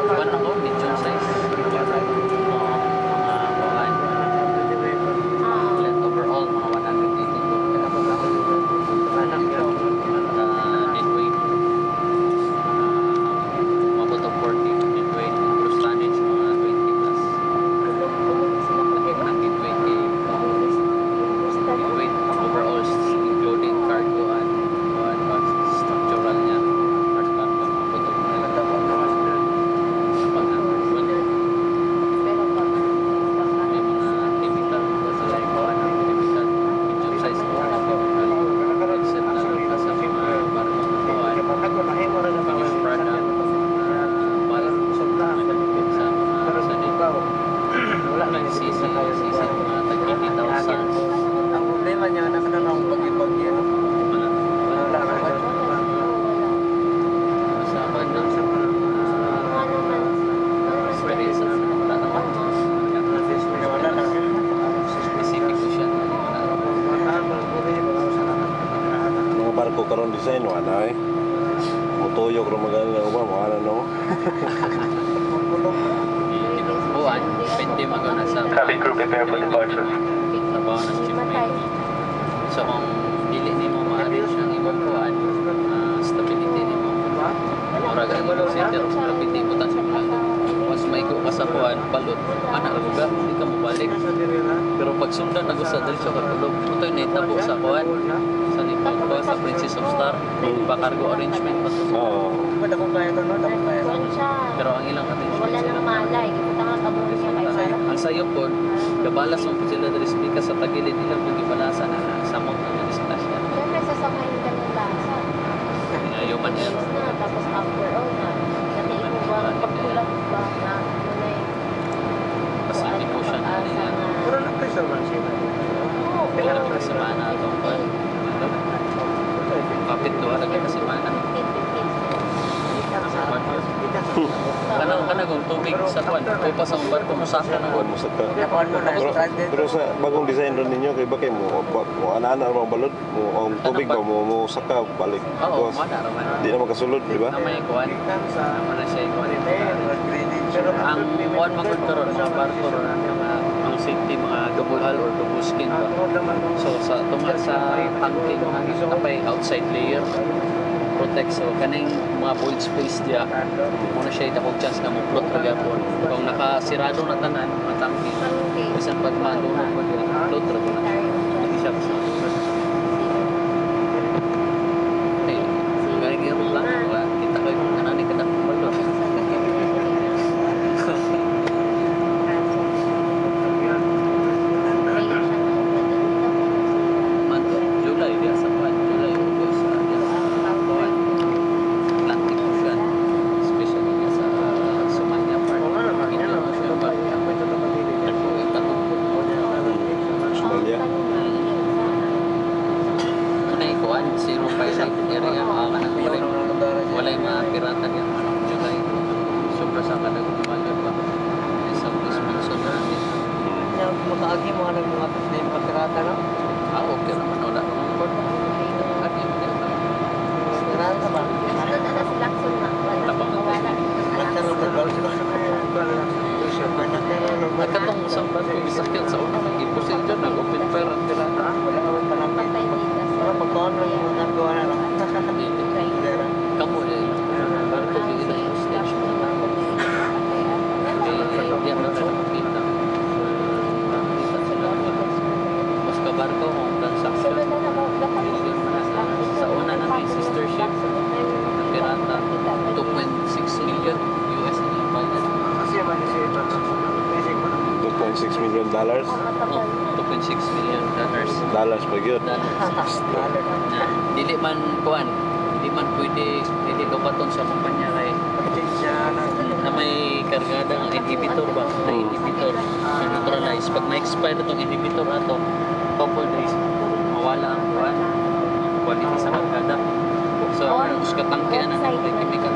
Kuan ako, medium size. Oo, mga kuan. Let overall, mga 182. Deadweight. Mabot og 40 deadweight. Gross tonnage, mga 20 plus. Ang deadweight kay deadweight overall, including cargo and kuan ba, structural niya. Part ba, mabot og sa pag may mga chemical ba sila, kuan ang chemical, medium size chemical, except na lang ka sa mga barko na kuan finished product, bulk manalipid sa mga sa CC CC mga tag 80,000. Ang problema niya, anak na ng pag-ibag-bagyo. Mga Wala ka ba? Sa kuan na experience wala naman. Wala na. Pacific Ocean, wala. Mga barko karon design wala eh. Mutuyok ra magana na uban, wala no. Buwan, depende magana sa Cabin crew, prepare for departure. Trabaho ng shipmate. So kung dili nimo ma-arrange ang imong kuan, stability nimo. Murag ang imong center of gravity butan sa mulang. Once maigo ka sa kuan, balot, ana ra ka, di ka mobalik. Pero pag sundan na gusto diretso ka tulog. Utoy nahitabo sa kuan, sa nipon ko sa Princess of Star, ba cargo arrangement pa to. Oo. Dako kaya to, no? Dako kaya to. Pero ang ilang arrangement Wala sila. nang malay. Gibutang ang niya kay Sarah. Ang sayo po, gabalas mo po sila diri speaker sa tagilid, ilang pag gibalasa na samot na disgrasya. Siyempre, sasamahin ka ng lasa. Nga human error. Na, tapos after all na, natiimo ba, pagkulang ba na, ano na yung Pacific Ocean na nila. Pero na-pressure man sila. Oo. Pila ka semana atong kuan. Kapit duha ra ka semana. 15, Kanang kanang kung tubig sa kuan, kupas ang barko mosaka na gud. Musaka. Nakuan mo na, Pero, stranded. pero sa bagong design ron ninyo kay ba kay mo mo ana-ana ra balod mo ang tubig ba mo mo saka balik. Oo, Gawas. mana ra man. Di na makasulod, di ba? Na may kuan. Naman na siya kuan. Pero Ang kuan magud karon mga barko ron, mga ang safety, mga double hull or double skin ba. So sa tunga sa tangke mga napay outside layer protect, so kaning mga void space diya mo na siya dakong chance nga mo float ra gyapon. Kung nakasirado na tanan mga tangke, bisan pag malunod mo diya, float ra na. Hindi siya basta. Hey, galing yung plano, wala kita ko yung kanani kada balot. Manto, July diya sa kuan, July, August, diya sa kuan, Atlantic Ocean, especially diya sa Somalia part. Indian Ocean ba? Katugpod. Somalia. Muna ikuan, zero pirate area, kanang walay walay mga pirata diya manong July. Sobra sa kadagong balot ba. Sa West Monsoon natin. Makaagi mga nang mga mga pirata, no? Ah, okay naman, wala naman court. Agi mo diya. Pirata ba? Tabang. Nagkatong sa barko gisakyan sa una nag-imposible dyan, nag-open fire ang pirata. Wala naman panapit. Pero pagkaon lang yung mga gawa na lang. Hindi. Kamo niya ilang barko di ilang hostage mga tao. Eh, di ang nasa makita. Makita sila. Mas ka barko kung transaction. Million man na. Sa una na may sister ship na pirata, 2.6 million US ang ilang bayad. Kasi man si basic mo na. $2.6 million. Oh, $2.6 million. Dollars pa gyud. Dollars. Na, dili man kuan, di man pwede dili dukaton sa kumpanya kay na may kargada ang inhibitor ba na inhibitor na neutralize. Pag ma-expire itong inhibitor ato couple days, mawala ang kuan, ang quality sa kargada. So ang usa ka tangke ana may chemical.